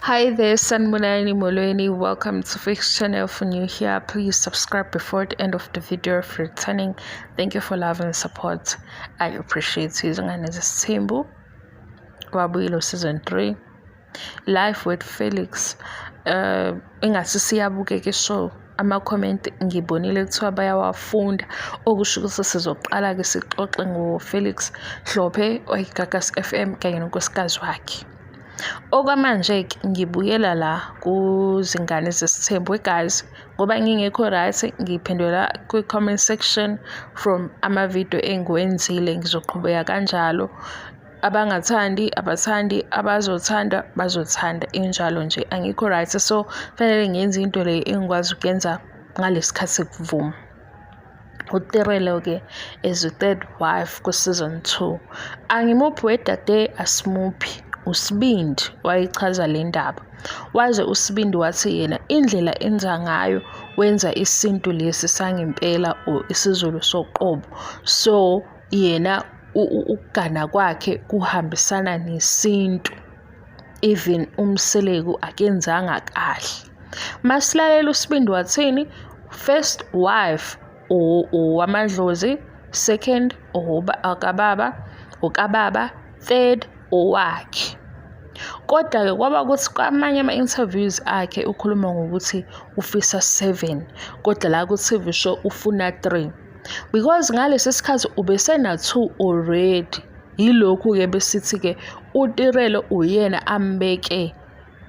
Hi there, Sanibonani Molweni. Welcome to Fix Channel. For new here, please subscribe before the end of the video. If returning, thank you for love and support. I appreciate you. Izingane Zesithembu wabuyile season 3, Life with Felix. Ingasi siyabukeka show. Ama-comment ngibonile kuthiwa bayawafunda, okusho ukuthi sizoqala-ke sixoxe ngoFelix Hlophe oyiGagasi FM kanye nonkosikazi wakhe. Okwamanje-ke ngibuyela la kuzingane zesithembu, guys, ngoba ngingekho right. Ngiphendula kwi-comment section from ama-video engiwenzile. Ngizoqhubeka kanjalo. Abangathandi abathandi, abazothanda bazothanda, injalo nje. Angikho right, so fanele ngenze into le engikwazi ukuyenza ngalesi khathi kuvuma. UTirelo-ke is the third wife ku-season 2. Angimuphi wedade, asimuphi uSibindi. Wayichaza le ndaba, waze uSibindi wathi yena indlela enza ngayo, wenza isintu lesi sangempela or isiZulu soqobo. So yena ukugana kwakhe kuhambisana nesintu, even uMseleku akenzanga kahle. Masilalela uSibindi wathini. First wife owamadlozi, second akababa, okababa, third owakhe. Kodwa-ke kwaba ukuthi kwamanye ama-interviews akhe ukhuluma ngokuthi ufisa 7, kodwa la ku-TV show ufuna 3 because ngalesi sikhathi ubesena 2 already. Yilokhu-ke besithi-ke uTirelo uyena ambeke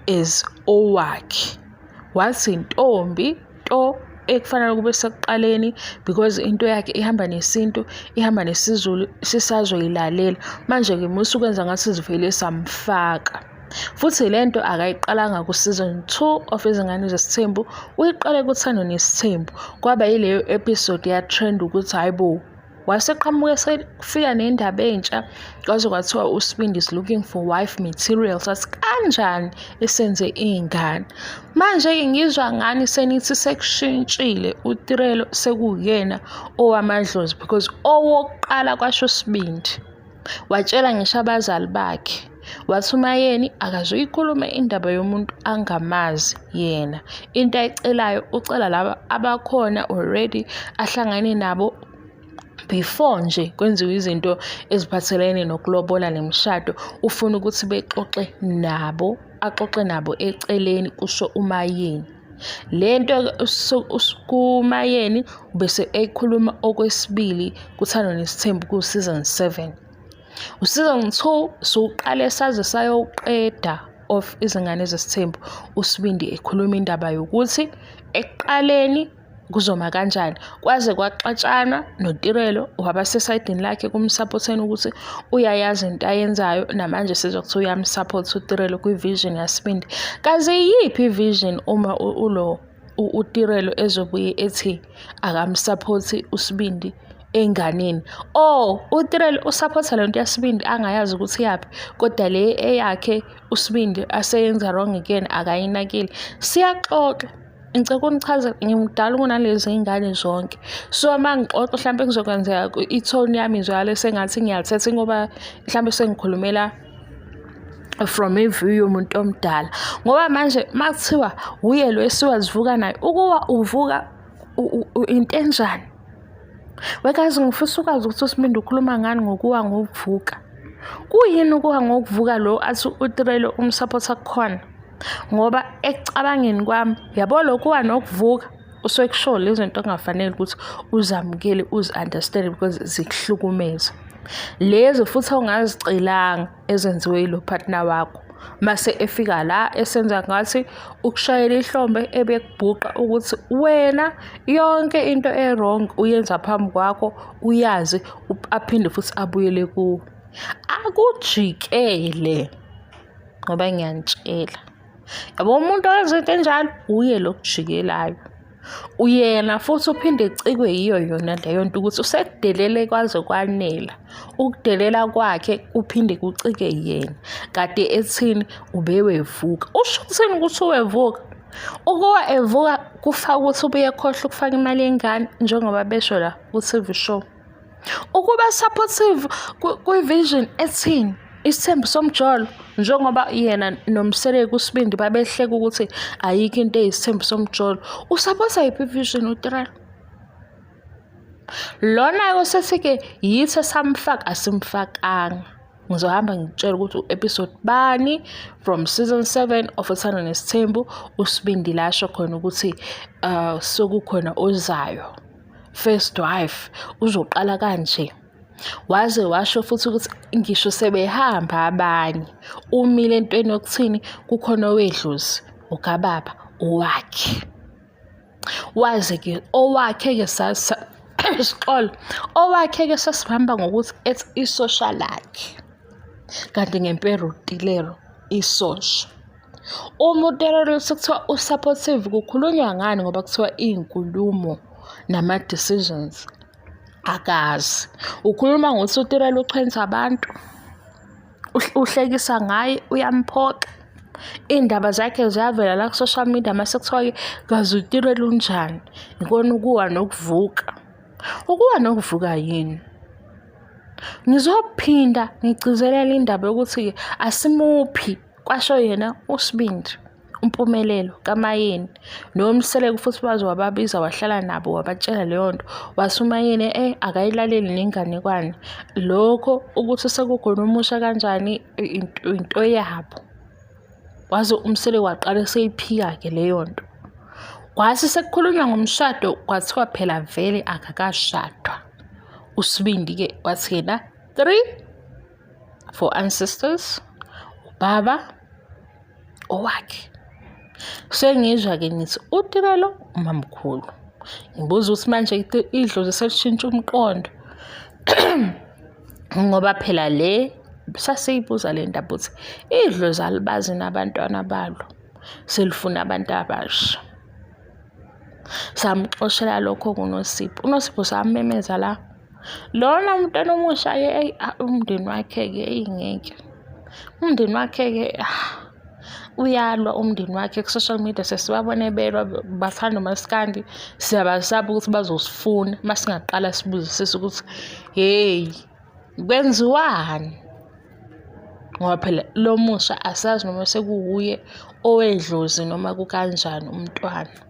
as owakhe, wathi intombi nto ekufanele kube sekuqaleni because into yakhe ihamba nesintu, ihamba nesiZulu, sisazoyilalela. Manje-ke musa ukwenza ngathi sivele samfaka. Futhi lento akayiqalanga ku-season 2 of Izingane Zesithembu, uyiqale kuThando Nesithembu. Kwaba yileyo episode ya-trend ukuthi hhayi bo, waseqhamuka sefika nendaba entsha, kwaze kwathiwa uSibindi is looking for wife material. Sathi kanjani esenze iy'ngane? Manje-ke ngizwa ngani senithi sekushintshile, uTirelo sekuwuyena owamadlozi, because owokuqala kwasho uSibindi. Watshela ngisho abazali bakhe, wathi uMayeni akazuyikhuluma indaba yomuntu angamazi yena. Into ayicelayo, ucela laba abakhona already ahlangane nabo before nje kwenziwe izinto eziphathelene nokulobola nemishado. Ufuna ukuthi bexoxe nabo, axoxe nabo eceleni, kusho uMayeni. Le nto kuMayeni bese eyikhuluma okwesibili kuThando Nesithembu ku-season 7. U-season 2 siwuqale saze sayowuqeda of Izingane Zesithembu, uSibindi ekhuluma indaba yokuthi ekuqaleni kuzoma kanjani, kwaze kwaxatshana noTirelo, waba sesayidini lakhe kumsaphotheni ukuthi uyayazi into ayenzayo. Namanje sizwa kuthiwa uyamsupport uTirelo kwi-vision yaSibindi. Kaze iyiphi i-vision uma ulo uTirelo ezobuye ethi akamsupporti uSibindi enganeni? Oh, uTirelo usupport-a lento yaSibindi angayazi ukuthi iyaphi, kodwa le eyakhe uSibindi aseyenza wrong again akayinakile. Siyaxoxa. Ngicela ukunichazela, ngimdala kunalezi iy'ngane zonke, so uma ngixoxa hlampe kuzokwenzeka i-tone yami izwakale sengathi ngiyathetha, ngoba mhlampe sengikhulumela from i-view yomuntu omdala. Ngoba manje uma kuthiwa uye lo esiwa zivuka naye, ukuwa uvuka into enjani? Wekazi, ngifisa ukwazi ukuthi uSibindi ukhuluma ngani ngokuwa ngokuvuka. Kuyini ukuwa ngokuvuka lo athi uTirelo umsupport-a kukhona? Ngoba ekucabangeni kwami, yabo, lokuwa nokuvuka usuke kusho lezi zinto okungafanele ukuthi uzamukele, uzi-understand, because zikuhlukumeza. Lezi futhi ongazicelanga ezenziwe yilo partner wakho. Mase efika la esenza ngathi ukushayela ihlombe, ebekubhuqa ukuthi wena yonke into e-wrong uyenza phambi kwakho, uyazi, aphinde futhi abuyele kuwe. Akujikele, ngoba ngiyanitshela. Yabo, umuntu owenza into enjalo uye lo okujikelayo. Uyena futhi uphinde ecikwe yiyo yona leyo nto ukuthi usekudelele kwaze kwanela. Ukudelela kwakhe kuphinde kucike yena. Kade ethini ubewevuka. Usho ukuthini ukuthi uwevuka? Ukuwa evuka kufaka ukuthi ubuye ekhohlwa ukufaka imali yengane, njengoba besho la ku-TV show. Ukuba supportive kwi-vision ethini? Isithembu somjolo. Njengoba yena noMseleku uSibindi babehleka ukuthi ayikho into eyisithembu somjolo. Usapotha yiphi i-vision uTirelo? Lona-ke osethi-ke yithi esamfaka asimfakanga. Ngizohamba ngikutshela ukuthi u-episode bani from season 7 of Uthando Nesithembu uSibindi lasho khona ukuthi sekukhona ozayo. First wife uzoqala kanje. Waze washo futhi ukuthi ngisho sebehamba abanye umile entweni yokuthini kukhona owedlozi okababa owakhe. Waze-ke owakhe-ke sixolo owakhe-ke sasihamba ngokuthi ethi isosha lakhe kanti ngempela uTilelo isosha. Uma uTilelo sekuthiwa u-supportive kukhulunywa ngani ngoba kuthiwa iy'nkulumo nama-decisions akazi. Ukhuluma ngokuthi uTirelo uchwensa abantu, uhlekisa ngaye, uyamphoxa. Iy'ndaba zakhe ziyavela la ku-social media mase kuthiwa-ke kaze uTirelo unjani, ikona ukuwa nokuvuka. Ukuwa nokuvuka yini? Ngizophinda ngigcizelele indaba yokuthi-ke asimuphi, kwasho yena uSibindi. uMpumelelo kaMayeni noMseleku futhi waze wababiza wahlala nabo wabatshela leyo nto wase uMayeni akayilaleli nenganekwane lokho ukuthi sekukhona omusha kanjani into yabo waze uMseleku waqala eseyiphika-ke leyo nto kwase sekukhulunywa ngomshado kwathiwa phela vele akakashadwa uSibindi-ke wathi yena 3 for ancestors ubaba owakhe. Sengizwa-ke ngithi uTirelo umamkhulu. Ngibuza ukuthi manje idlozi selishintsha umqondo ngoba phela le sasiyibuza le ndaba ukuthi idlozi alibazi nabantwana balo selifuna abantu abasha. Samxoshela lokho kuNosipho. UNosipho sammemeza la. Lona umntwana omusha-ke eyi umndeni wakhe-ke eyi ngeke. Umndeni wakhe-ke uyalwa umndeni wakhe ku-social media sesibabone belwa bathanda umaskandi siyabasaba ukuthi bazosifuna uma singaqala sibuzisise ukuthi hheyi kwenziwani ngoba phela lo musha asazi noma sekuwuye owedlozi noma kukanjani umntwana.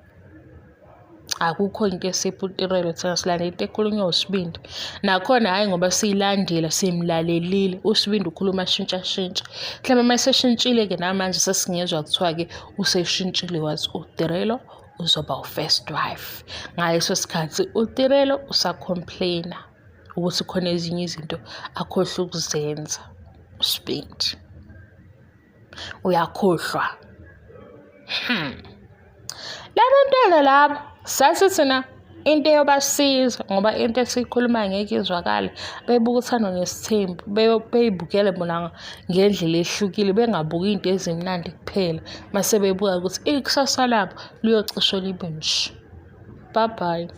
Akukho into esiyiputirelo thina silandela into ekhulunywa uSibindi. Nakhona hhayi ngoba siyilandela simlalelile uSibindi ukhuluma ashintshashintshe. Mhlawumbe uma eseshintshile-ke namanje sesingezwa kuthiwa-ke useshintshile wathi uTirelo uzoba u-first wife. Ngaleso sikhathi uTirelo usa-complain-a ukuthi khona ezinye izinto akhohlwa ukuzenza uSibindi. Uyakhohlwa. Labantwana laba sathi thina into eyobasiza ngoba into esiyikhulumayo ngeke izwakale bebuka uthando nesithembu beyibukele bona ngendlela ehlukile bengabuki into ezimnandi kuphela mase bebuka ukuthi ikusasa labo liyocishe libe nje. Bye bye.